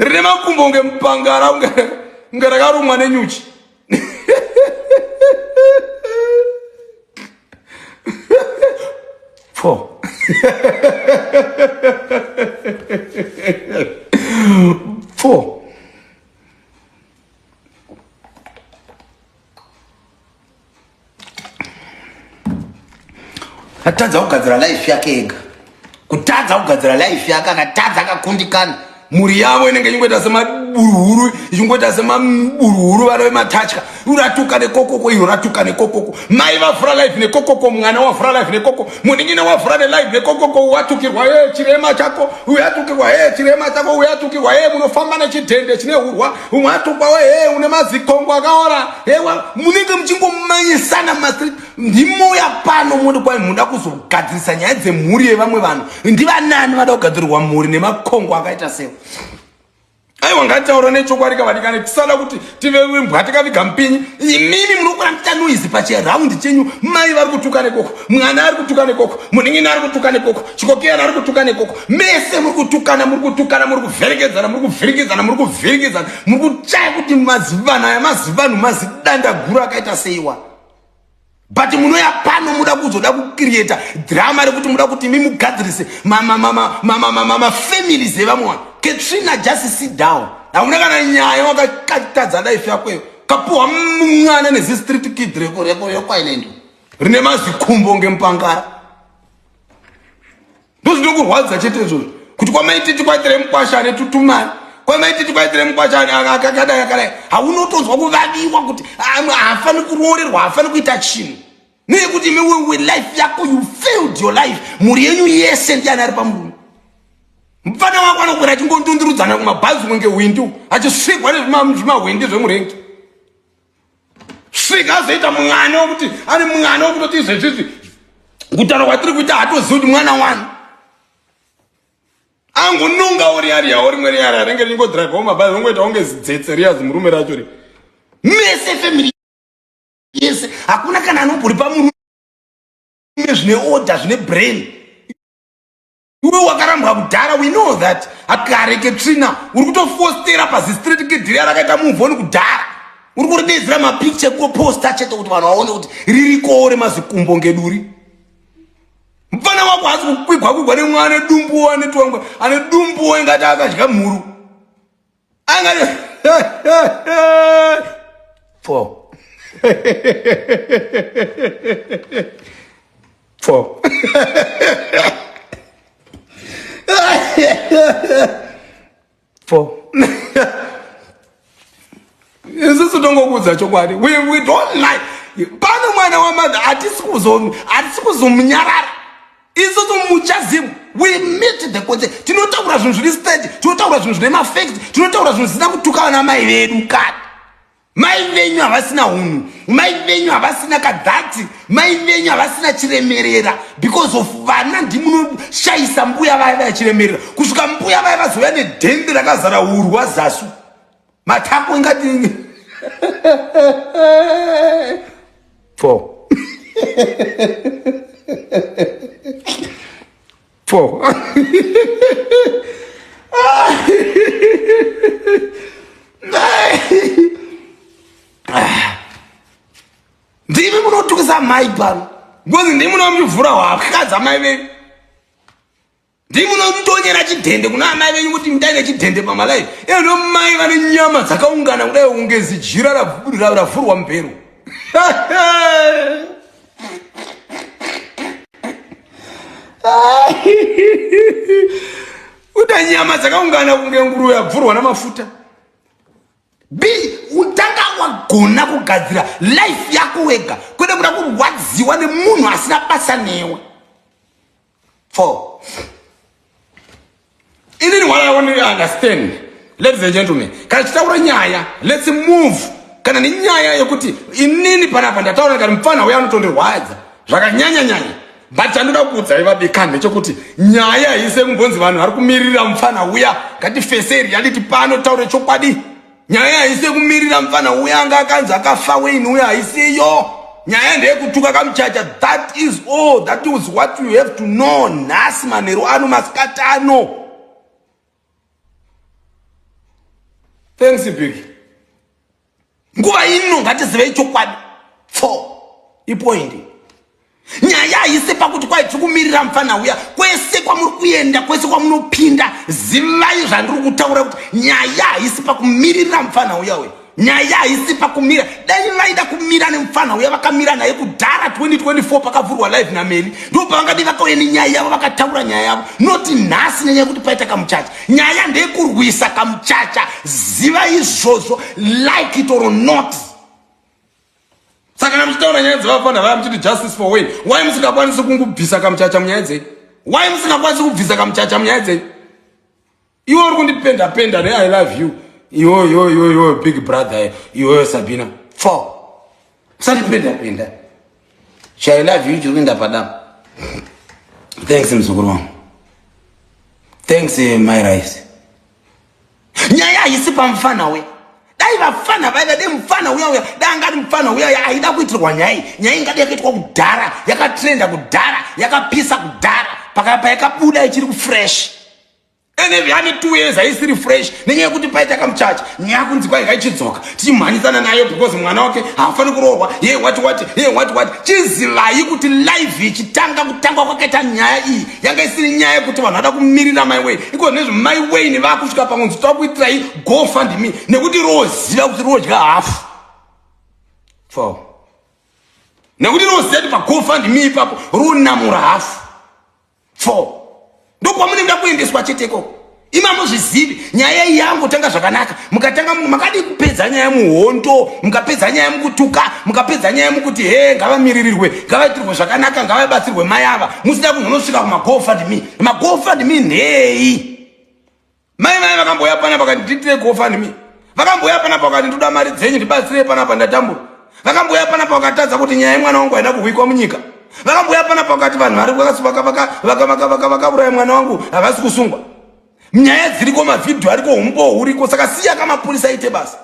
Rine makumbo kunge mupangara kunge rakarumwa nenyuchi. Pfo. Pfo. Atadza kugadzira life yake ega. Kutadza kugadzira life yake akatadza akakundikana. Mhuri yavo inenge ichingoita semaburuhuru ichingoita semaburuhuru vana vematatya uratuka nekokoko iro ratuka nekokoko mai vavhura life nekokoko mwana wavhura life nekoko munin'ina wavhura nelife nekokoko watukirwa e chirema chako uyo atukirwa e chirema chako uyo atukirwa e munofamba nechidhende chine hurwa umwe atukwa we e une mazikongo akaora ewa munenge muchingomanyisana mumastreet ndimouya pano moti kwai muda kuzogadzirisa nyaya dzemhuri yevamwe vanhu ndivanani vada kugadzirirwa mhuri nemakongo akaita sewo aiwa ngatitaura nechokwadi kavadikani tisada kuti tive mbwa tikaviga mupinyi imimi munokura muchiita noizi pachiraundi chenyu mai vari kutuka nekoko mwana ari kutuka nekoko munin'ina ari kutuka nekoko chikokeyana ari kutuka nekoko mese muri kutukana muri kutukana muri kuvherekedzana muri kuvhiringidzana muri kuvhiringidzana muri kuchaya kuti mazivana aya mazivanhu mazidanda guru akaita seiwa but munoya pano muda kuzoda kucreata drama rekuti muda kuti imi mugadzirise mafamilies evamwe vanhu katrina just sit down hauna kana nyaya wakatadza life yakweyo kapuhwa mwana nezistreet kid rekwainendo rine mazikumbo ngemupangara ndozvinokurwadza chete izvozvo kuti kwamaititi kwaitire mukwasha ane tutumari kwamaititi kwaitire mukwasha akadai akadai haunotonzwa kuvaviwa kuti haafani kuroorerwa haafani kuita chinhu neyekuti imewewe life yako you failed your life mhuri yenyu yese ndiani ari pamurume mupfana wako anokwira achingondundurudzana kumabhazi kunge hwindu achisvigwa nezvimahwindi zvemurengi svika azoita mwana wekuti ane mwana wekutoti izvezvizvi kutaura kwatiri kuita hatozivi kuti mwana wani angonongawo riya riyawo rimwe riya riya ringe ringodhiraivhawo mabhazi ringoita kunge zidzetse riya zimurume racho ri mese family yese hakuna kana anobhuri pamurume zvine order zvine brain Iwe wakarambwa kudhara we know that. Akare ketsvina uri kutofostera pazistreet kid riya rakaita move on kudhara. Uri kuridedzera mapicture kungoposta chete kuti vanhu vaone kuti ririkowo remazikumbo ngeduri. Mfana wako haasi kukwigwa kwigwa nemwana ane dumbuwo ane twangwe ane dumbuwo ingati akadya mhuru. Angati Four. Four. Four. Isusu tongokuudza chokwadi. We don't like. Pano mwana wamadha hatisi kuzo hatisi kuzomunyarara. Isusu muchazimu we meet the consequence. Tinotaura zvinhu zviri straight, tinotaura zvinhu zvine mafacts, tinotaura zvinhu zvisina kutuka vana mai vedu kani. Mai venyu havasina hunhu, mai venyu havasina kadhati, mai venyu havasina chiremerera because of vana ndimunoshayisa mbuya vaya vaya chiremerera kusvika mbuya vaya vazouya nedhende rakazara urwa zasu matako ingati four four ndimi munotukisa mai pano ngozi ndimi munomuvhura hwapwa dzamai venyu ndimi munotonyera chidhende kuna amai venyu kuti ndai nechidhende pamalaifi eno mai vane nyama dzakaungana kudai kunge zijira ravhurwa mubhero kuita nyama dzakaungana kunge nguruve yabvurwa namafuta b utanga wagona kugadzira life yako wega kwete kuda kurwadziwa nemunhu asina basa newe four inini what i want to understand ladies and gentlemen kana tichitaura nyaya let's move kana nenyaya yekuti inini panapa ndataura ndikati mupfana uya anotondirwadza zvakanyanya nyanya but chandoda kuudzai vadikani ndechekuti nyaya haisi yekumbonzi vanhu vari kumirira mupfana uya ngatifesei reality pano taure chokwadi nyaya haisi yekumirira mupfana uya anga akanzi akafa waini uya haisiyo nyaya ndeyekutuka kamuchacha that is all that is what you have to know nhasi manheru ano masikati ano. Thanks big. Nguva ino ngatizivei chokwadi. Pfo. Ipoindi. Nyaya haisi pakuti kwai tiri kumirira mufana uya. Kwese kwamuri kuenda, kwese kwamunopinda, zivai zvandiri kutaura kuti nyaya haisi pakumirira mufana uya uya. Nyaya haisi pakumira. Dai vaida kumira nemufana uya vakamira naye kudhara 2024 pakavhurwa live naMary. Ndipo pavangadi vakauya nenyaya yavo vakataura nyaya yavo. Not nhasi nenyaya yekuti paita kamuchacha. Nyaya ndeyekurwisa kamuchacha. Ziva izvozvo like it or not. Saka kana muchitaura nyaya dzevafana vaya muchiti justice for Wayne, why musingakwanisi kungubvisa kamuchacha munyaya dzenyu? Why musingakwanisi kubvisa kamuchacha munyaya dzenyu? Iwe uri kundipenda penda ne I love you. Iwe iwe iwe iwe big brother iwe Sabina. Four. Usandipenda penda. Chi I love you chiri kuenda padamu. Thanks mzukuru wangu. Thanks eh, my rice. Nyaya haisi pamfana we. Dai vafana vaiva dai mufana uya uya dai angati mufana uya uya aida kuitirwa nyaya iyi. Nyaya ingadi yakaitwa kudhara, yakatrenda kudhara, yakapisa kudhara. Pakapa yakabuda ichiri kufresh. Ene ane 2 years haisiri fresh nenyaya yekuti paita kamuchacha nyaya kunzi kwai ngaichidzoka tichimhanyisana nayo because mwana wake haafani kuroorwa ye wati wati ye wati wati. Chizivai kuti live ichitanga kutangwa kwakaita nyaya iyi yanga isiri nyaya yekuti vanhu vada kumirira mai Wayne iko nezvi mai Wayne vakusvika pamwe takuitirai go fund me nekuti roziva kuti rodya hafu fo nekuti roziva kuti pa go fund me ipapo ronamura hafu Pfo. Ndokwamunenge kuendeswa chete ikoko. Imi hamuzvizivi. Nyaya iyi yangotanga zvakanaka. Mukatanga makadii kupedza nyaya muhondo, mukapedza nyaya mukutuka, mukapedza nyaya mukuti he ngavamiririrwe, ngavaitirwe zvakanaka, ngavabatsirwe mai ava. Musina kunonosvika kuma go fund me. Ma go fund me nhei. Mai mai vakambouya panapa vakati ndiitire GoFundMe. Vakambouya panapa vakati ndoda mari dzenyu ndibatsire panapa ndatambura. Vakambouya panapa vakatadza kuti nyaya yemwana wangu haina kuhwikwa munyika. Vakambouya panapa vakati vanhu vari vakauraya mwana wangu havasi kusungwa. Nyaya dziriko, mavhidhiyo ariko, humbowo huriko, saka siya kamapurisa aite basa.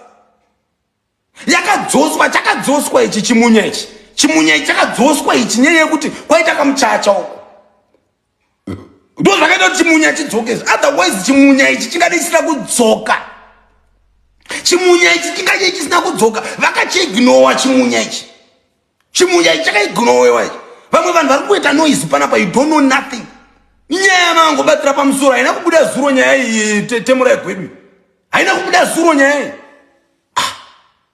Yakadzoswa, chakadzoswa ichi chimunya ichi. Chimunya ichi chakadzoswa ichi nyaya yekuti kwaita kamuchacha uko. Ndo zvakaita kuti chimunya chidzoke izvi. Otherwise chimunya ichi chingade chisina kudzoka. Chimunya ichi chingade chisina kudzoka. Vakachiignowa chimunya ichi. Chimunya ichi chakaignowewa ichi. Vamwe vanhu vari kuita noise panapa, you don't know nothing. Nyaya yamangobatira pamusoro haina kubuda zuro nyaya iyi temurai gwedu. Haina kubuda zuro nyaya iyi.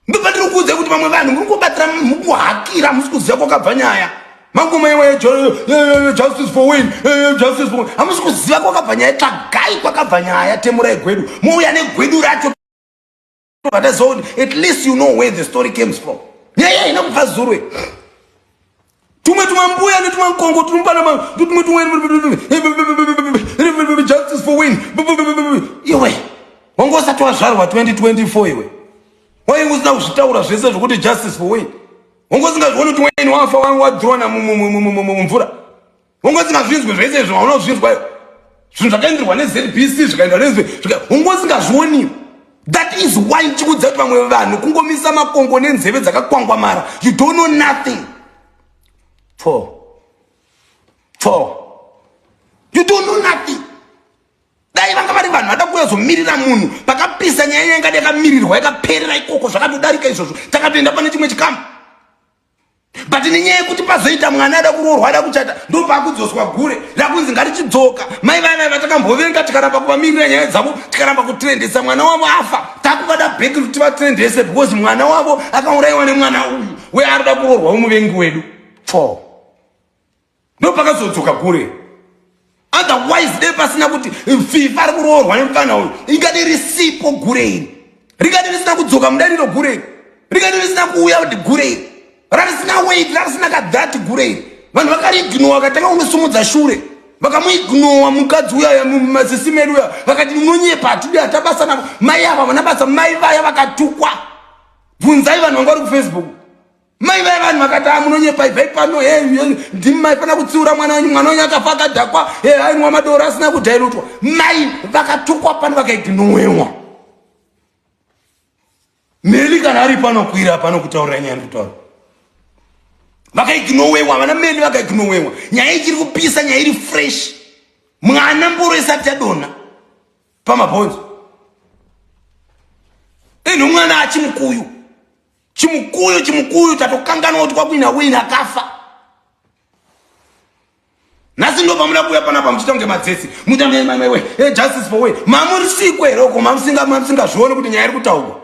Ndopandiri kuudza kuti vamwe vanhu muri kubatira mukuhakira musi kuziva kwakabva nyaya. Mangoma iwe justice for Wayne, justice for Wayne. Hamusi kuziva kwakabva nyaya, tsvagai kwakabva nyaya, temurai gwedu. Mouya negwedu racho vataziva kuti at least you know where the story comes from. Nyaya haina kubva zuro. Tumwe tumwe mbuya netumwe mkongo tunombana tumwe tumwe justice for Wayne. Iwe wanga usati wazvarwa 2024 iwe. Wai usina kuzvitaura zvese zvekuti justice for Wayne. Wanga usingazvioni kuti Wayne wafa wanga wadrona mumvura. Wanga usingazvinzwi zvese izvo hauna kuzvinzwa iwe. Zvinhu zvakaenderwa neZBC zvikaendwa nezve wanga usingazvioni. That is why ndichikuudza kuti vamwe vanhu kungomisa makongo nenzeve dzakakwangwamara. You don't know nothing. Pfo. Pfo. You don't know nothing. Dai vanga vari vanhu vada kuyazomirira munhu pakapisa nyaya yanga yakamirirwa yakaperera ikoko zvakatodarika izvozvo takatoenda pane chimwe chikamu. But nenyaya yekuti pazoita mwana ada kuroorwa ada kuchata ndopaakudzoswa gure rakunzi ngarichidzoka. Mai vaya vaya vatakambovenga tikaramba kuvamirira nyaya dzavo tikaramba kutrendesa mwana wavo afa takuvada back kuti tivatrendese because mwana wavo akaurayiwa nemwana uyu we arikuda kuroorwa wemuvengi wedu. Pfo. Ndopakazodzoka gure. Otherwise dai pasina kuti FIFA ari kuroorwa nemufana uyu ingade risipo gure iri. Ringade risina kudzoka mudariro gure iri. Ringade risina kuuya kuti gure iri. Rarisina weight, rarisina kadhati gure iri. Vanhu vakariignowa vakatanga kunosumudza shure. Vakamuignowa mukadzi uya masisi medu uya vakati unonyepa hatidi hatabasa navo. Mai ava havana basa, mai vaya vakatukwa. Bvunzai vanhu vanga vari kuFacebook. Mai vaya vanhu vakati ah munonyepa ibvai pano he ndimi maifana kutsiura mwana wenyu, mwana wenyu akafa akadhakwa he ainwa madoro asina kudhairutwa. Mai vakatukwa pano vakaignowewa. Meli kana ari pano kwira pano kutaurira nyaya ndikutaura. Vakaignowewa vana Meli vakaignowewa. Nyaya ichiri kupisa, nyaya iri fresh. Mwana mboro isati yadonha pamabhonzo. Mwana achimukuyu chimukuyu chimukuyu, tatokanganwa kuti kwakuina Wayne akafa. Nhasi ndo pamuda kuuya panapa muchiita kunge madzesi, mutamaiwe justice for Wayne. Mamurisiko here uko? Mamusingazvioni kuti nyaya iri kutaurwa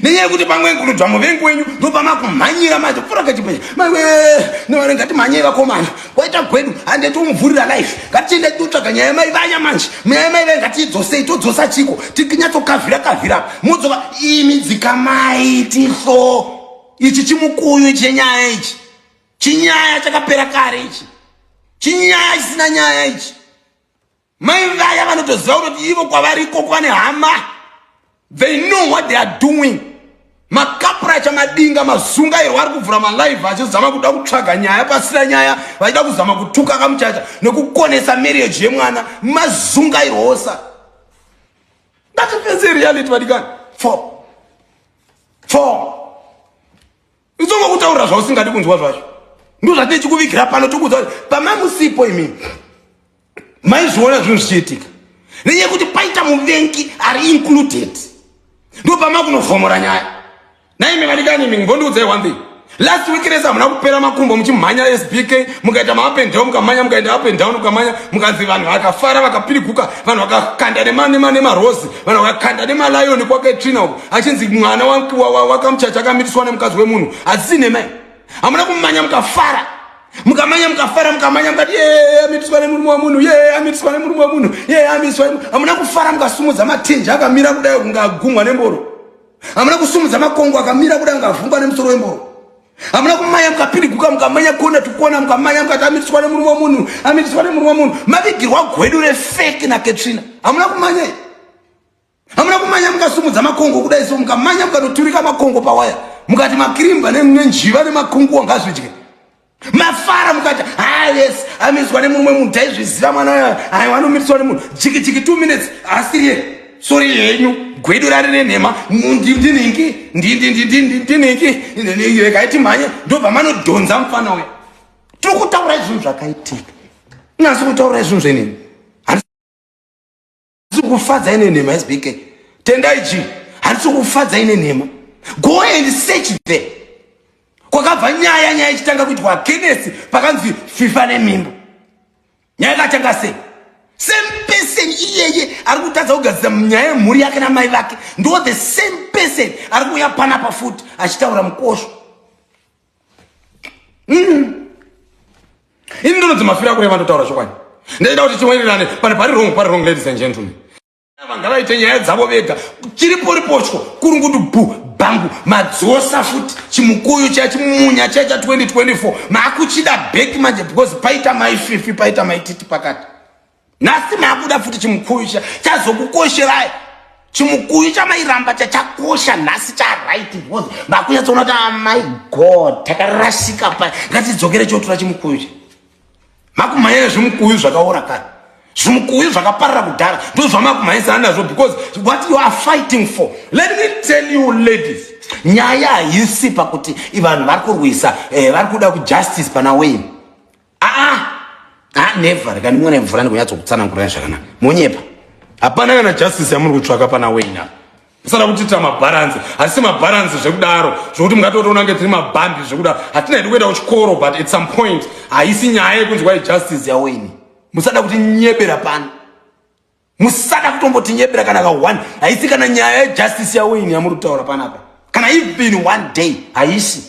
nenyaya yekuti pamwe kunodzva muvengi wenyu, ndo pamakumhanyira manje kupfuura kachipecha. Maiwe, nevane ngatimhanyei vakomana, kwaita gwedu, hande tomuvhurira life. Ngatiende totsvaga nyaya yamai vaya manje. Nyaya yamai vaya ngatiidzosei. Todzosa chiko? Tikinyatsokavhira kavhira apa, modzoka imi. Dzikamai tifo. Ichi chimukuyu chenyaya ichi, chinyaya chakapera kare ichi, chinyaya chisina nyaya ichi. Mai vaya vanotoziva kutoti ivo kwavariko kwane hama. They know what they are doing. Makapura chamadinga mazungairwa ari kuvhura malive achizama kuda kutsvaga nyaya pasina nyaya, vachida kuzama kutuka kamuchacha nekukonesa marriage yemwana. Mazungairwosa. Ngatifese reality, vadikani. Four four Isongokutaurira zvausingadi kunzwa zvacho. Ndo zvatine chikuvigira pano, tokuudza kuti pamamusipo imi maizviona zvinhu zvichiitika. Nenyaya yekuti paita muvengi ari included, ndo pamakunovhomora nyaya. Naimi vadikani, imi mbondiudzai one thing. Last week rese hamuna kupera makumbo muchimhanya SBK, mukaita maup and down, mukamhanya, mukaenda up and down, mukamhanya, mukanzi vanhu vakafara, vakapiriguka, vanhu vakakanda nemarozi, vanhu vakakanda nemalioni kwaKatrina uko, achinzi mwana wakamuchacha akamitiswa nemukadzi wemunhu. Hadzisi nhema. Hamuna kumanya mukafara, mukamanya mukafara, mukamanya mukati, ye amitiswa nemurume wemunhu, ye amitiswa nemurume wemunhu, ye amitiswa. Hamuna kufara mukasumudza matenje akamira kudai kunge agumwa nemboro? Hamuna kusumudza makongo akamira kudai kunge avhungwa nemusoro wemboro? Hamuna kumanya mukapiriguka, mukamanya kona tukona, mukamanya mukati amitiswa nemurume wemunhu, amitiswa nemurume wemunhu, mavigirwa gwedu refake naKatrina? Hamuna kumanya? Hamuna kumanya mukasumudza makongo kudai so, mukamanya mukanoturika makongo pawaya, mukati makirimba nenjiva nemakunguwa ngazvidye? Mafara mukati, ha yes, amiswa nemurume munhu, taizviziva mwana aiwa anomiriswa nemunhu. Jiki jiki, 2 minutes asiriye. Sorry yenyu, gwedu rari renhema. Ndiningi, ndinhingi, regai timhanye. Ndobva manodhonza mufana uya. Tiri kutaura zvinhu zvakaitika nhasi, kutaura zvinhu zvenini. Handisi kufadza ine nhema. SBK, Tendai G, handisi kufadza ine nhema. Go and search there kwakabva nyaya. Nyaya ichitanga kuitwa kenesi, pakanzi FIFA nemimba, nyaya yakatanga sei? Same person iyeye ari kutadza kugadzisa nyaya yemhuri yake namai vake, ndo the same person ari kuuya panapa futi achitaura mukosho. Ini ndinonzi mafira kureva, ndotaura chokwadi. Ndaida kuti tiwirirane pane pari wrong, pari wrong. Ladies and gentlemen, vangavaite nyaya dzavo vega. Chiriporipochwo kurungudu bu bhangu, madzosa futi chimukuyu chiya, chimunya chiya cha2024, maakuchida back manje because paita maififi, paita maititi pakati. Nhasi maakuda futi chimukuyu chiya chazokukosherai. Chimukuyu chamairamba chachakosha nhasi, charight, because makunyatsoona kuti, ah my God, takarasika pa, ngatidzokere chotora chimukuyu cha. Makumhanya nezvimukuyu zvakaora kare, zvimukuyu zvakaparara kudhara, ndo zvamakumhanyisana nazvo, because what you are fighting for, let me tell you ladies, nyaya haisi pakuti vanhu vari kurwisa, vari kuda kujustice pana Wayne. Aa, ah, never. Rega ndimwe mvura ndikunyatso-kutsanangurai zvakanaka. Monyepa, hapana kana justice yamuri kutsvaka pana Wayne apa. Musada kutiita mabharanzi. Hatisi mabharanzi zvekudaro, zvokuti mungatotoona kunge tiri mabhambi zvekudaro. Hatina hedu kuenda kuchikoro, but at some point haisi nyaya yekunzi kwai justice yaWayne. Musada kuti nyebera pano, musada kutombotinyebera kana ka1. Haisi kana nyaya yejustice yaWayne yamuri kutaura panapa, kana even one day haisi.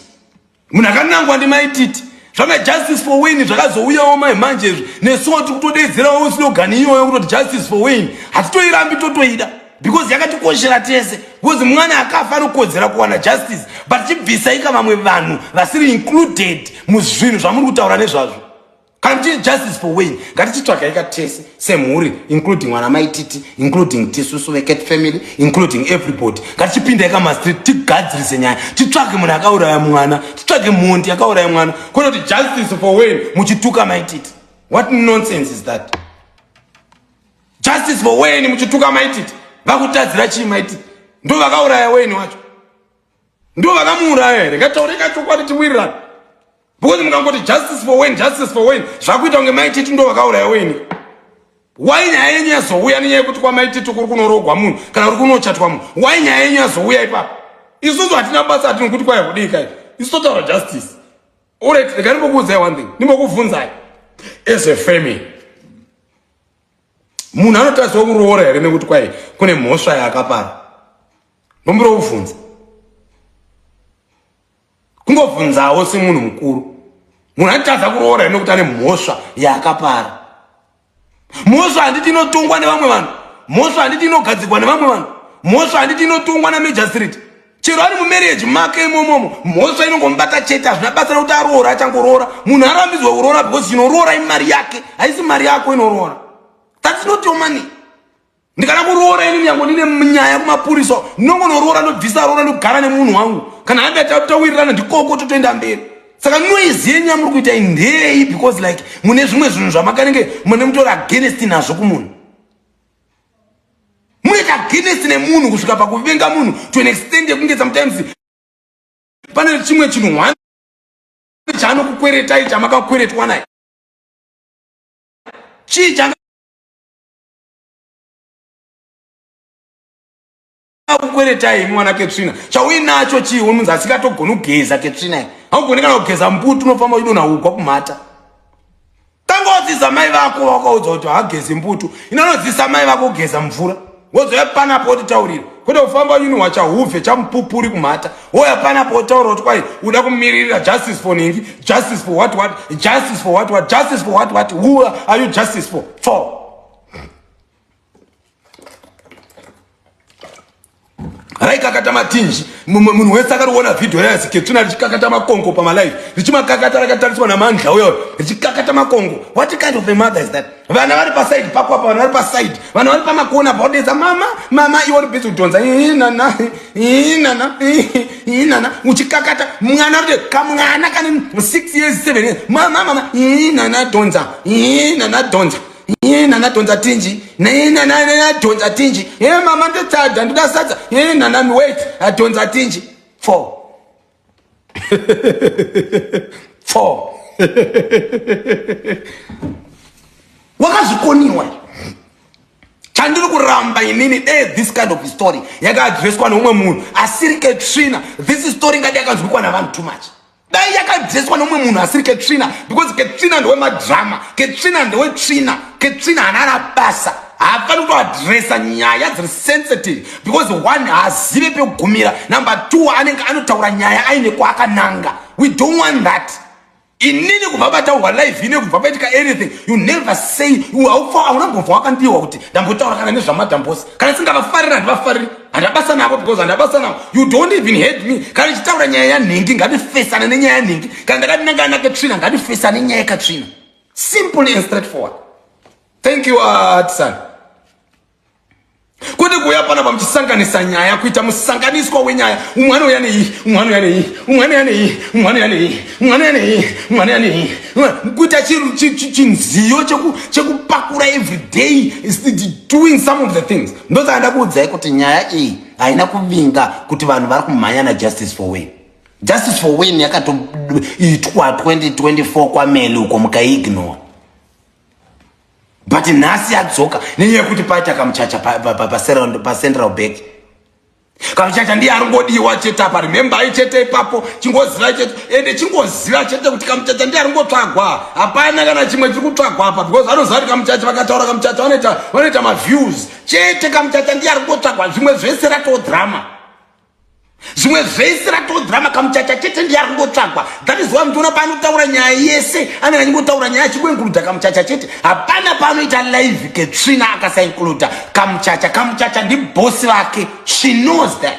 Munhu akanangwa ndimaititi. Zvanga justice for Wayne zvakazouyawo mai manje izvi. Nesuwo tiri kutodedzerawo slogan iyoyo kutoti justice for Wayne. Hatitoirambi, totoida because yakatikoshera tese, because mwana akafa anokodzera kuwana justice. But chibvisai ka vamwe vanhu vasiri included muzvinhu zvamuri kutaura nezvazvo. Kana muchiti justice for Wayne, ngatichitsvagai ka tese semhuri, including vana maititi, including tisusu veCat family, including everybody. Ngatichipindai kamastreet, tigadzirise nyaya, titsvage munhu akauraya mwana, titsvage mhondi yakauraya mwana, kwete kuti justice for Wayne muchituka maititi. What nonsense is that? Justice for Wayne muchituka maititi. Vakutadzira chii maititi? Ndo vakauraya Wayne wacho? Ndo vakamuuraya here? Ngataureka chokwadi, tiwirirane, because mukangoti justice for Wayne, justice for Wayne, zvakuita kunge maititi ndo vakauraya Wayne. Why nyaya yenyu yazouya nenyaya yekuti kwamaititi kuri kunorogwa munhu kana kuri kunochatwa munhu? Why nyaya yenyu yazouya ipapo? Isusu hatina basa atinokuti kwai kudii kai. Isu totaura justice. Alright, rega ndimbokuudzai one thing. Ndimbokubvunzai. As a family. Munhu anotadzwa kuroora here nekuti kwai kune mhosva yaakapara? Ndombiro kubvunza. Kungobvunzawo semunhu mukuru. Munhu anotadza kuroora here nekuti ane mhosva yaakapara? Mhosva handiti inotongwa nevamwe vanhu. Mhosva handiti inogadzikwa nevamwe vanhu. Mhosva handiti inotongwa namajor street. Chero ari mumarriage make imomomo, mhosva inongomubata chete. Hazvina basa rekuti aroora achangoroora. Munhu arambidzwa kuroora because chinoroora imari yake, haisi mari yako inoroora. That's not your money. Ndikada kuroora ini nyango ndine nyaya kumapurisa, ndinongonoroora, ndobvisa roora, ndogara nemunhu wangu. Kana hande tawirirana ndikoko totoenda mberi. Saka noise yenyu yamuri kuita ndei because like mune zvimwe zvinhu zvamakanenge mune mutori against nazvo kumunhu. Munoita against nemunhu kusvika pakuvenga munhu to an extent yekunge sometimes pane chimwe chinhu one chaanokukweretai chamakakweretwa naye. Chii changakukweretai imi mwana Ketsvina? Chauinacho chii? Unonzi asingatogoni kugeza Ketsvina. Haugoni kana kugeza mbuti, unofamba uchidonha ugwa kumhata. Tangodzidza mai vako vakaudza kuti hagezi mbutu. Inonodzisa mai vako kugeza mvura. Wozouya panapo wotitaurira. Kwete kufamba unyunuhwa chahuvhe chamupupuri kumhata. Wouya panapo wotaura kuti kwai uda kumiririra justice for Ningi, justice for what what, justice for what what, justice for what what. Who are you justice for? For. Raikakata matinji. Munhu wese akariona vhidhiyo raya ziketsvina richikakata makongo pamalive, richimakakata rakatariswa namandla uyo richikakata makongo. What kind of a mother is that? Vana vari paside pako apa, vana vari paside, vana vari pamakona paodedza mama mama, iwe uri busy kudhonza nana nana nana uchikakata mwana uri kamwana kane 6 years, 7 years, mama mama nana dhonza nana dhonza nana dhonza tinji nana dhonza tinji, e mama ndotadza ndoda sadza, e nana wait adhonza tinji 4 4. Wakazvikoniwa. Chandiri kuramba inini dee this kind of story yakaadreswa neumwe munhu asiri Ketsvina. This story ngadi yakanzwikwa navanhu too much. Dai yakadreswa neumwe munhu asiri Ketsvina, because Ketsvina ndewemadhirama, Ketsvina ndewetsvina, Ketsvina haana basa, haafani kutoadresa nyaya dziri sensitive because one, haazive pekugumira, number two, anenge anotaura nyaya aine kwaakananga. We don't want that. Inini kubva pataurwa live ine kubva paitika anything, you never say hauna mbobva wakandiwa kuti ndambotaura kana nezvamadhambosi. Kana singavafarira handivafariri, handabasa navo because handabasa navo. You don't even hate me. Kana ichitaura nyaya yanhingi, ngatifesane nenyaya yanhingi. Kana ndakati nangana nakatsvina, ngatifesane nenyaya yekatsvina. Simple and straightforward. Thank you, Artisan. Kwete kuuya panapa muchisanganisa nyaya, kuita musanganiswa wenyaya. Umwe anouya neiyi, umwe anouya neiyi, umwe anouya neiyi, umwe anouya neiyi, umwe anouya neiyi, umwe anouya neiyi, kuita chinziyo chekupakura every day doing some of the things. Ndosaka ndakuudzai kuti nyaya iyi haina kuvinga kuti vanhu vari kumhanya naJustice for Wayne. Justice for Wayne yakatoitwa 2024 kwameli uko, mukaiignore, but nhasi yadzoka nenyaya yekuti paita kamuchacha pacentral bank. Kamuchacha ndiye aringodiwa chete apa. Remembai chete ipapo, chingoziva chete, ende chingoziva chete kuti kamuchacha ndiye aringotsvagwa. Hapana kana chimwe chiri kutsvagwa apa because anoziva kuti kamuchacha vakataura kamuchacha vanoita maviews chete. Kamuchacha ndiye aringotsvagwa, zvimwe zvese ratoo drama, zvimwe zvese ratoo drama. Kamuchacha chete ndiye aringotsvagwa. That is why muchiona paanotaura nyaya yese anenge achingotaura nyaya achingoincluda kamuchacha chete. Hapana paanoita live ketsvina akasaincluda kamuchacha. Kamuchacha ndibhosi vake. She knows that.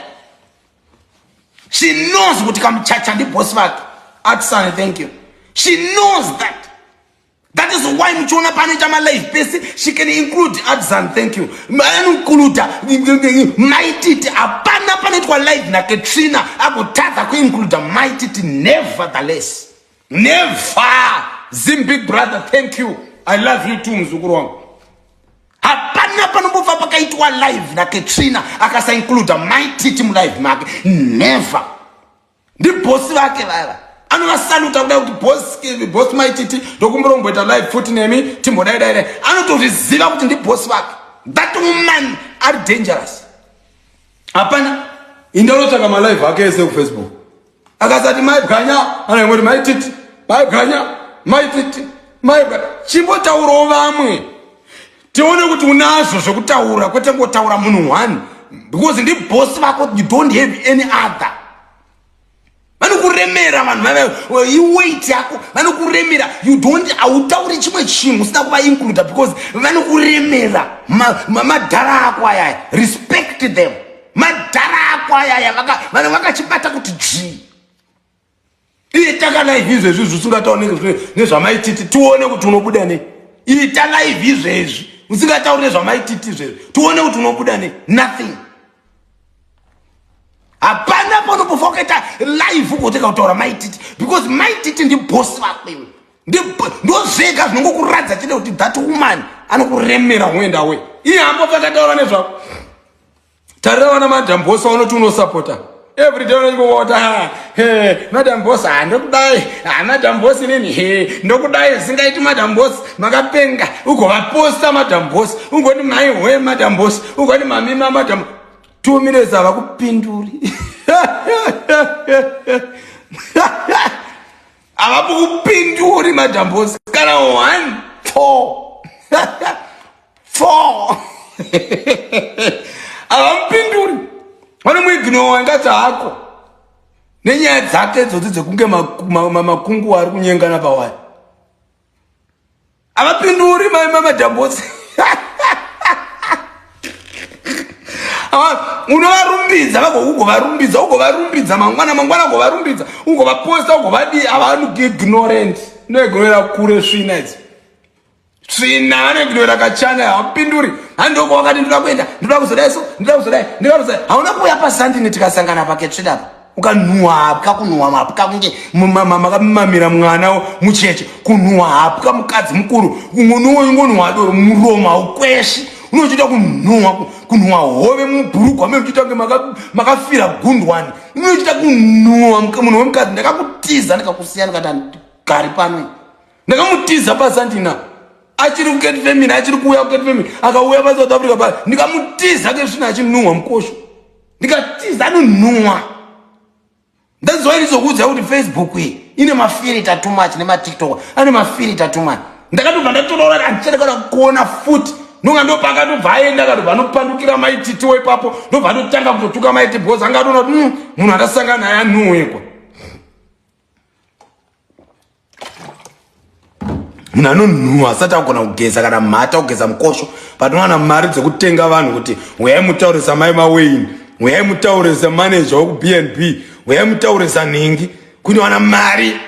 She knows kuti kamuchacha ndibhosi vake. Artisan, thank you. She knows that. That is why muchiona panoita malive pese she can include Artisan, thank you. Anoincluda Maititi. Hapana panoitwa live naKetrina agotadza kuincluda Maititi. Nevertheless, never. Zim big brother, thank you. I love you too, muzukuru wangu. Hapana panombobva pakaitwa live naKetrina akasaincluda Maititi mulive make. Never. Ndibhosi vake vaya, anovasaluta kudai kuti boss Maititi, ndokumbira kumboita live futi nemi, timbodai dai dai. Anotozviziva kuti ndibhosi vake. That woman ari dangerous. Hapana. Indanotsvaka malive ake ese kufacebook. Akasati mai bwanya, anongoti mai titi, mai bwanya, mai titi, mai bwanya. Chimbotaurawo vamwe. Tione kuti unazvo zvekutaura kwete ngotaura munhu one because ndi boss vako you don't have any other. Vanokuremera vanhu vave iweight yako vanokuremera you don't hautauri chimwe chinhu usina kuva include because vanokuremera madhara ako ayaya respect them madhara ako ayaya vanhu vakachibata kuti dzvii ita live izvezvi zvisingatauri nezvamaititi tione kuti unobuda nei ita live izvezvi usingatauri nezvamaititi izvezvi tione kuti unobuda nei nothing hapana paunombofa ukaita live ugoteka kutaura maititi because maititi ndibosi vako iwe ndozvega zvinongokuratidza chete kuti that woman anokuremera huenda we iye hambofa akataura nezvako tarira vana madam boss vanoti unosapota every day unongovota ah, he madam boss ah, ndokudai ah, madam boss inini he ndokudai zvisingaiti madam boss makapenga ugovaposta madam boss ugoti mai hwe madam boss ugoti mamima madam 2 minutes havakupinduri havakupinduri madam boss kana 1 4 4 havamupinduri vanomuignowa ingati hako nenyaya dzake idzodzi dzekunge makungu ari kunyengana pawaya havapinduri madambosi unovarumbidza vagokugovarumbidza ugovarumbidza mangwana mangwana ugovarumbidza ugovaposta ugovadii avanoignorant unoignorera kure svina idzi tsvina vanoignorera kachana havapinduri handoko wakati ndoda kuenda ndoda kuzodai so ndoda kuzodai ndoda kuzodai hauna kuuya pasandini tikasangana paketsvina apa ukanhuwa hapwa kunhuwa mapwa kunge makamamira mwana mucheche kunhuwa hapwa mukadzi mukuru ungonhuwa doro muromo haukweshi unochiita kunhuwa kunhuwa hove mubhurugwa me uchiita kunge makafira gundwani unochiita kunhuwa munhu wemukadzi ndakakutiza ndikakusiya ndikati andigari pano ndakamutiza pasandina achiri kuket family achiri kuuya kuket family akauya pasouth africa pa ndikamutiza kesvina achinhuhwa mukosho ndikatiza anonhuwa ndaziva irizokuudza kuti facebook iyi ine mafirita too much nematiktok ane mafirita too much ndakatobva ndatoraura handichada kana kuona futi ndonga ndopakatobva aenda akatobva anopandukira maititiwo ipapo ndobva atotanga kutotuka maiti because anga atoona kuti hmm, munhu andasangana naye anhuwekwa munhu anonhuwa asati agona kugeza kana mhata kugeza mukosho patinowana mari dzekutenga vanhu kuti huyai mutaurisa mai mawaini huyai mutaurisa manager wekubnb huyai mutaurisa nhingi kunowana mari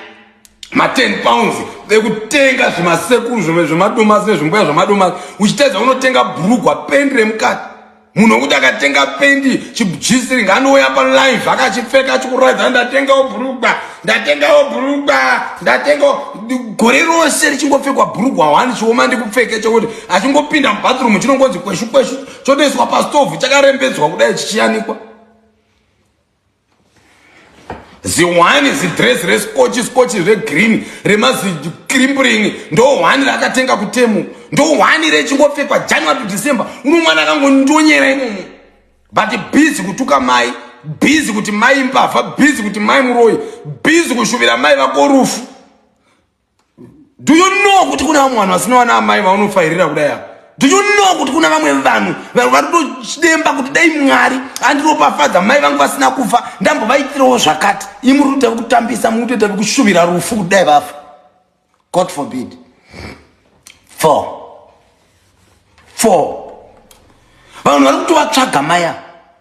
ma10 pounds ekutenga zvimasekuru zvemadomasi nezvimbuya zvemadomasi uchitadza unotenga bhurugwa pendi remukati munhu wekuti akatenga pendi chijisiri ngaanouya palive akachipfeka achikuratidza ndatengawo bhurugwa ndatengawo bhurugwa ndatengawo gore rose richingopfekwa bhurugwa one chioma ndikupfeke chekuti achingopinda mubathroom chinongonzi kweshu kweshu chotoiswa pastovhu chakarembedzwa kudai chichiyanikwa ziwani zidress rescotch scotch regreen remazikrimbring ndo hwani rakatenga kutemu ndo hwani rechingopfekwa january to december uno mwana akangondonyera imomo but busy kutuka mai busy kuti mai mbavha busy kuti mai muroyi busy kushuvira mai vako rufu do you know kuti kuna vamwe vanhu vasina vana amai vaunofairira kudai apa do you know kuti kuna vamwe vanhu vari kutodemba kuti dai mwari andiropafadza mai vangu vasina kufa ndambovaitirawo zvakati imi muri kuita vekutambisa muri kutoita vekushuvira rufu kuti dai vafa god forbid four four vanhu vari kutovatsvaga mai ava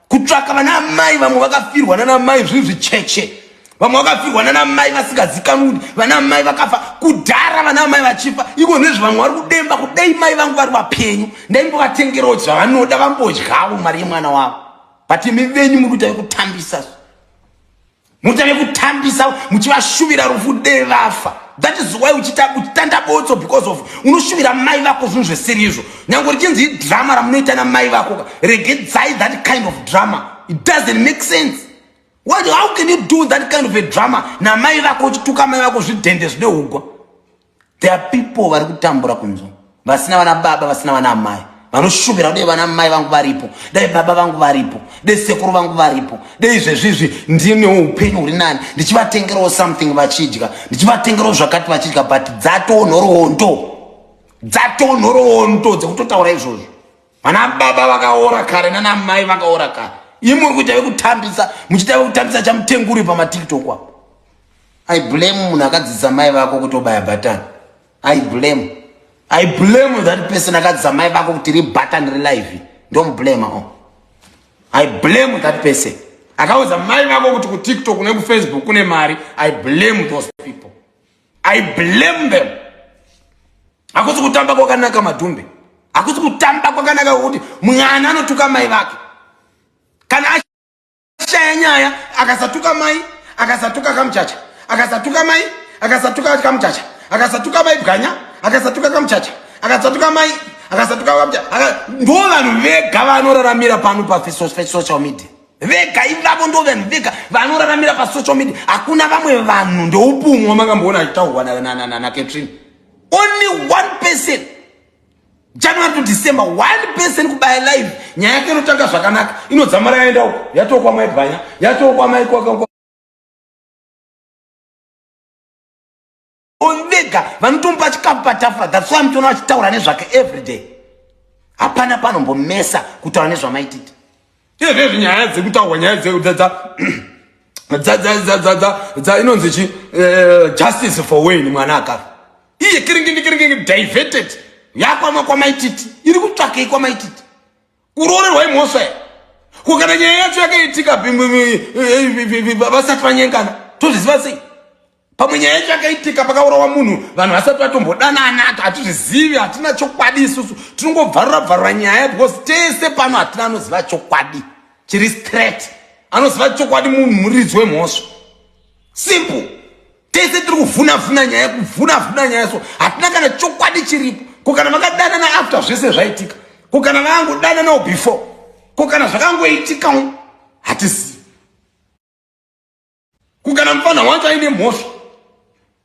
kutsvaka vana amai vamwe vakafirwa nana mai zviri zvicheche vamwe vakafirwa nana mai vasingazikanwi kuti vana mai vakafa kudhara vana mai vachifa iko nezvi vamwe vari kudemba kudei mai vangu vari vapenyu ndaimbovatengerawo zvavanoda vambodyawo mari yemwana wavo but imi venyu muri kuita vekutambisa muita vekutambisa muchivashuvira rufu de vafa that is why uchitanda botso because of unoshuvira mai vako zvinhu zvisiri izvo nyange richinzi idrama ramunoita namai vako regedzai that kind of drama it doesn't make sense What, how can you do that kind of a drama namai vako uchituka mai vako zvidhende zvine hugwa there are people vari kutambura kunzo vasina vana baba vasina vana amai Vanoshuvira dai vana mai vangu varipo, dai baba vangu varipo, dai sekuru vangu varipo, dai izvezvizvi ndinewo upenyu huri nani, ndichivatengerawo something vachidya, ndichivatengerawo zvakati vachidya, but dzatonhoroondo, dzatonhoroondo dzekutotaura izvozvo. Vana baba vakaora kare nana mai vakaora kare. Imi muri kuita vekutambisa, muchiita vekutambisa chamutenguri pamaTikTok apo. I blame munhu akadzidzisa mai vako kuti obaya button. I blame. I blame that person akadzidzisa mai vako kuti ri button ri live. Ndomublame oh. I blame that person. Akaudza mai vako kuti kuTikTok nekuFacebook kune mari. I blame those people. I blame them. Hakusi kutamba kwakanaka madhumbe. Hakusi kutamba kwakanaka kuti mwana anotuka mai vake. Kana ashaya nyaya akasatuka mai, akasatuka kamuchacha, akasatuka mai, akasatuka kamuchacha, akasatuka mai bwanya, akasatuka kamuchacha, akasatuka mai, akasatuka kamuchacha. Ndo vanhu vega vanoraramira pano pa social media. Vega ivavo ndo vanhu vega vanoraramira pa social media. Hakuna vamwe vanhu. Ndoupumwa wamakamboona achitaurwa na Catherine. Only one person. January to December, one person kubaya live. Nyaya yake inotanga zvakanaka, inodzamara yaenda uko, yatokwa mai bhanya, yatokwa mai kwaka. Vega vanotomupa chikafu patafura. That's why mutoona vachitaura nezvake every day. Hapana panombomesa kutaura nezvamaititi. Izvezvi nyaya dzekutaurwa, nyaya dza inonzi chi justice for Wayne, mwana akafa iye kiringindi kiringindi diverted yakwama kwamaititi iri kutsvakei kwamaititi kuroorerwa imhosva here? Ko kana nyaya yacho yakaitika vasati vanyengana, tozviziva sei? Pamwe nyaya yacho yakaitika pakaurawa munhu vanhu vasati vatombodanana, hatizvizivi, hatina chokwadi isusu. Tinongobvarura bvarura nyaya because tese pano hatina anoziva chokwadi chiri straight. Anoziva chokwadi munhu muridzi wemhosva. Simple. Tese tiri kuvhuna vhuna nyaya, kuvhuna vhuna nyaya, so hatina kana chokwadi chiripo. Ko kana vakadanana after zvese zvaitika? Ko kana vakangodananawo before? Ko kana zvakangoitikawo? Hatizivi. Kukana mufana wacho aine mhosva,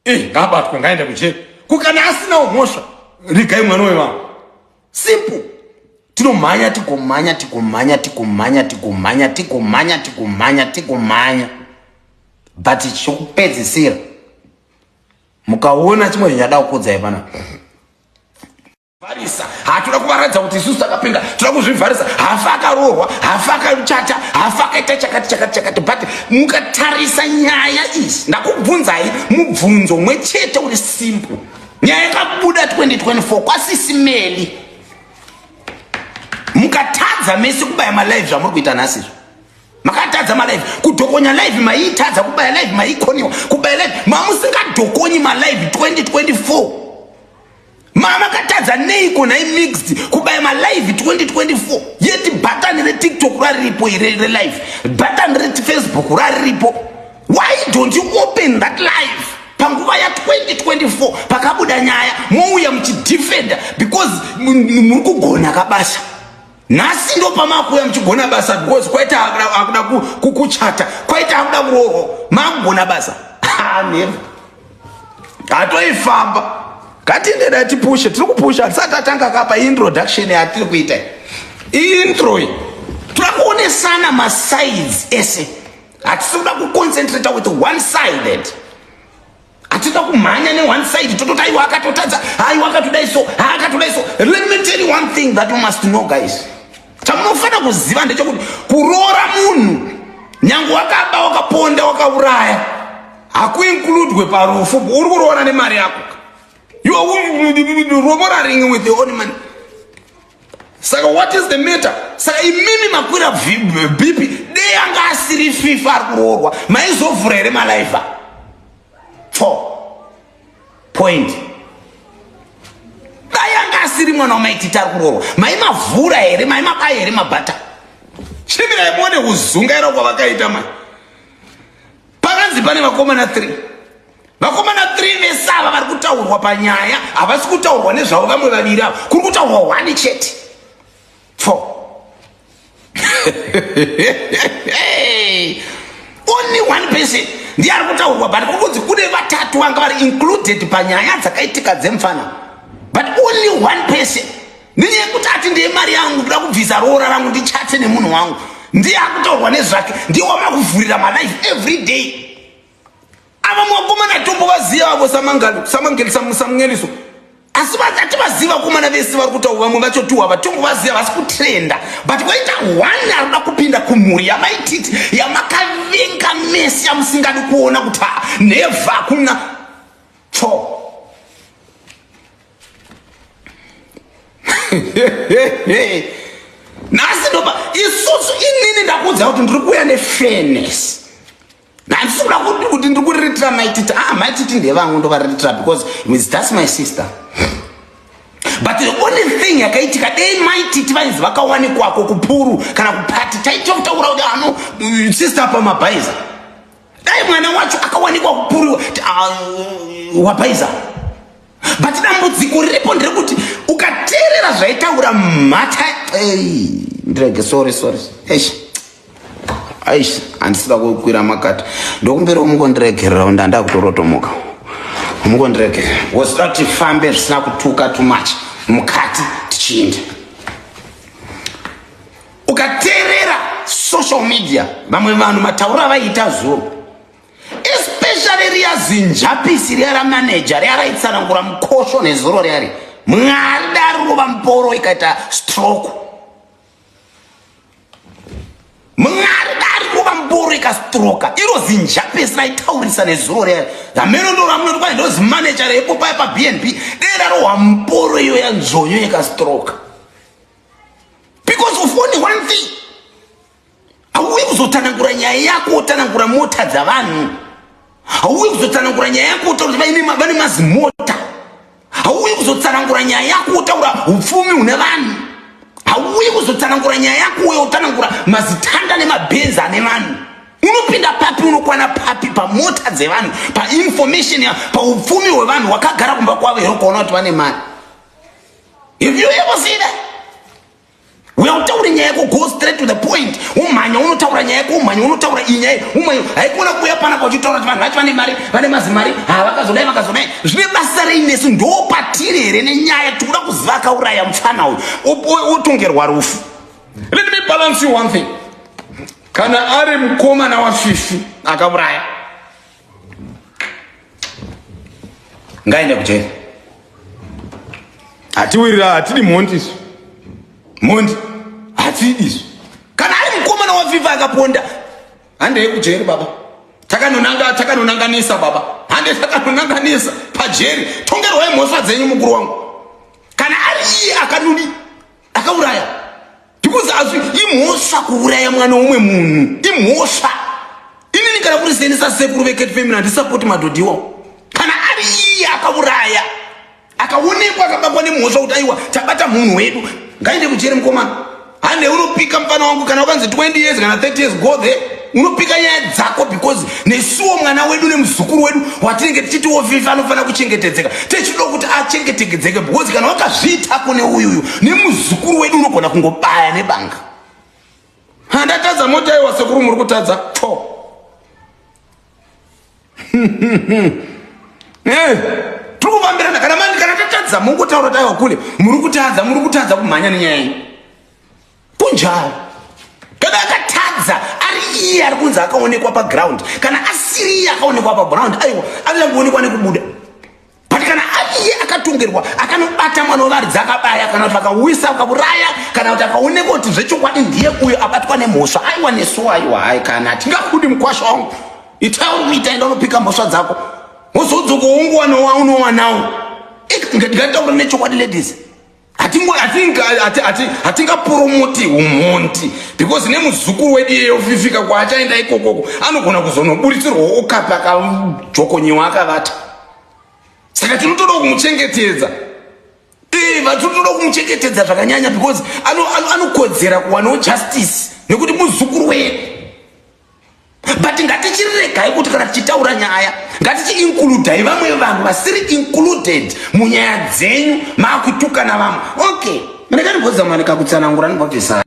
ngaabatwe, ngaende kujeri. Kukana asinawo mhosva, rigai mwana wevanhu. Simple. Tinomhanya, tigomhanya, tigomhanya, tigomhanya, tigomhanya, tigomhanya, tigomhanya, tigomhanya, but chokupedzisira mukaona chimwe zvinyada kukudzai pana vharisa. Hatoda kuvaratidza kuti isusu takapinda, toda kuzvivharisa. Hafa akaroorwa, hafa akachata, hafa akaita chakati chakati chakati, but mukatarisa nyaya iyi, ndakubvunzai mubvunzo umwe chete uri simple. Nyaya yakabuda 2024 kwasisimeli, mukatadza mese kubaya malive zvamuri kuita nhasi izvo. Makatadza malive kudhokonya live, maiitadza kubaya live, maikoniwa kubaya live, mamusingadhokonyi malive 2024. Mamakatadza neiko nhai mixed kubaya malive 2024, yeti bhatani reTikTok rariripo, relive bhatani reFacebook rariripo? Why don't you open that live panguva ya2024 pakabuda nyaya, mouya muchidefenda because muri kugona kabasa? Nhasi ndo pamakuya muchigona basa because kwaita akuda kuchata, kwaita akuda kuroorwa, makugona basa. Never hatoifamba. Ngatindeda tipushe, tiri kupusha, hatisati tatanga kapa introduction yatiri kuita intro. Toda kuonesana masides ese, hatisi kuda kuconcentrata with one sided, hatida kumhanya neone side tototi aiwa akatotadza, aiwa akatodai so, akatodai so. Let me tell you one thing that you must know, guys. Chamunofanira kuziva ndechekuti kuroora munhu nyange wakaba, wakaponda, wakauraya, hakuincludwe parufu. Uri kuroora nemari yako. You are romoraring with your own money. Saka what is the matter? Saka imimi makwira BP. Dei anga asiri FIFA ari kuroorwa, maizovhura here malive? Four point. Dai anga asiri mwana wamaititi ari kuroorwa, maimavhura here? Maimabaya here mabhata? Chimirai muone kuzungaira kwavakaita mai. Pakanzi pane vakomana 3, vakomana 3 vese ava vari kutaurwa panyaya havasi kutaurwa nezvavo vamwe vaviri ava, kuri kutaurwa one chete. Four. Only one person ndiye ari kutaurwa, but kuri kunzi kune vatatu vanga vari included panyaya dzakaitika dzemufana, but only one person. Nenyaya yekuti ati ndiye mari yangu, ndoda kubvisa roora rangu ndichate nemunhu wangu. Ndiye akutaurwa nezvake, ndiye wamakuvhurira malife every day. Ava mwakomana tombovaziva avo samangalo, samangeli, samungeliso. Asi hativaziva vakomana vese vari kutaura, vamwe vacho tuwa vatombovaziva vasi kutrenda. But kwaita one arikuda kupinda kumhuri yamaititi yamakavenga mese yamusingadi kuona kuti never hakuna tso. Nhasi ndopa isusu inini ndakuudza kuti ndiri kuuya nefairness. Handisi kuda kuti ndiri kuriritira maititi. Ah, maititi ndevangu ndovariritira because that's my sister. But the only thing yakaitika dei maititi vainzi vakawanikwako kupuru kana kupati taitotaura kuti ano sister pamabhaiza. Dai mwana wacho akawanikwa kupuru wabhaiza. But dambudziko riripo nderekuti ukateerera zvaitaura mhata, ndirege, sorry, sorry. Eish. Aish, handisida kukwira makati. Ndokumbira mungondiregerera ndanda kutorotomoka. Mungondiregerera. Wosida kuti tifambe zvisina kutuka too much mukati tichiinda. Ukateerera social media vamwe vanhu matauro avaiita zuro, especially riya zinjapisi riya ramanager riya raitsanangura mukosho nezuro riyari, Mwari darova mboro ikaita stroke. Mwari darova mboro ikastroka. Iro zinjapisi raitaurisa nezuro riya rameno ndo ramunoti kwai ndo zimanager repo paya pa BNB, dei rarohwa mboro iyo yanzvonyo ikastroka. Because of only one thing. Hauyi kuzotsanangura nyaya yako wotsanangura mota dzavanhu. Hauyi kuzotsanangura nyaya yako wotaura kuti vane mazimota. Hauyi kuzotsanangura nyaya yako wotaura upfumi hune vanhu. Hauyi kuzotsanangura nyaya yako uye wotsanangura mazitanda nemabhenzi ane vanhu. Unopinda papi, unokwana papi pamota dzevanhu, painformation, paupfumi hwevanhu wakagara kumba kwavo here ukaona kuti vane mari? If you ever see that? Uya utaure nyaya yako, go straight to the point. Umhanya unotaura nyaya yako, umhanya unotaura iyi nyaya, umhanya haikona kuuya panapa uchitaura kuti vanhu vacho vane mari, vane mazimari, ha vakazodai vakazodai. Zvine basa rei nesu? Ndo patiri here nenyaya? Tikuda kuziva akauraya mupfana uyu otongerwa rufu. Let me balance you one thing. Kana ari mukomana waFifi akauraya, ngaende kujeri. Hatiwirira, hatidi mhondi isu. Mhondi hatidi isu. Kana ari mukomana waFifa akaponda, handei kujeri baba. Takanonanganisa baba. Hande takanonanganisa pajeri. Tongerwai mhosva dzenyu mukuru wangu. Kana ari iye akanudi akauraya, because azvi imhosva kuuraya mwana womwe munhu, imhosva. Inini kana kuri seni sasekuru veCat Family handisapoti madhodhiwa. Kana ari iye akauraya akaonekwa akabatwa nemhosva kuti aiwa tabata munhu wedu, ngaende kujeri mukomana. Hande unopika mufana wangu, kana ukanzi 20 years kana 30 years, go there unopika nyaya dzako, because nesuwo mwana wedu nemuzukuru wedu watinenge tichitiwo Fifa anofanira kuchengetedzeka, techida kuti achengetedzeke, because kana wakazviita kune uyuyu nemuzukuru wedu unogona kungobaya nebanga. Handatadza mota iwa sekuru, muri kutadza to. Tiri kufambirana. Kana mani kana tatadza mungotaura taiwa kule, muri kutadza, muri kutadza kumhanya nenyaya iyi kunjalo. Kana akatadza ari iye ari kunzi akaonekwa paground, kana asiri iye akaonekwa paground, aiwa angangoonekwa nekubuda. But kana ari iye akatongerwa akanobata mwana wevaridzi akabaya, kana kuti vakawisa akauraya, kana kuti akaonekwa kuti zvechokwadi ndiye uyo abatwa nemhosva, aiwa nesu aiwa hai kana hatingakudi mukwasha wangu. Itauri kuita, enda unopika mhosva dzako, wozodzoka wongowana waunowanawo. Ndingataura nechokwadi ladies, hatingapromoti umhondi, because nemuzukuru wedu iyeyo Fifika kwaachaenda ikokoko anogona kuzonoburitsirwa okapi akajokonyiwa akavata. Saka tinotoda kumuchengetedza. Vatinotoda kumuchengetedza zvakanyanya, because anokodzera kuwanawo justice nekuti muzukuru wedu. But ngatichiregai kuti kana tichitaura nyaya ngatichiincludai vamwe vanhu vasiri included munyaya dzenyu, makutukana vamwe. Okay, ndikandibvunza manika kutsanangura ndibvobvisa.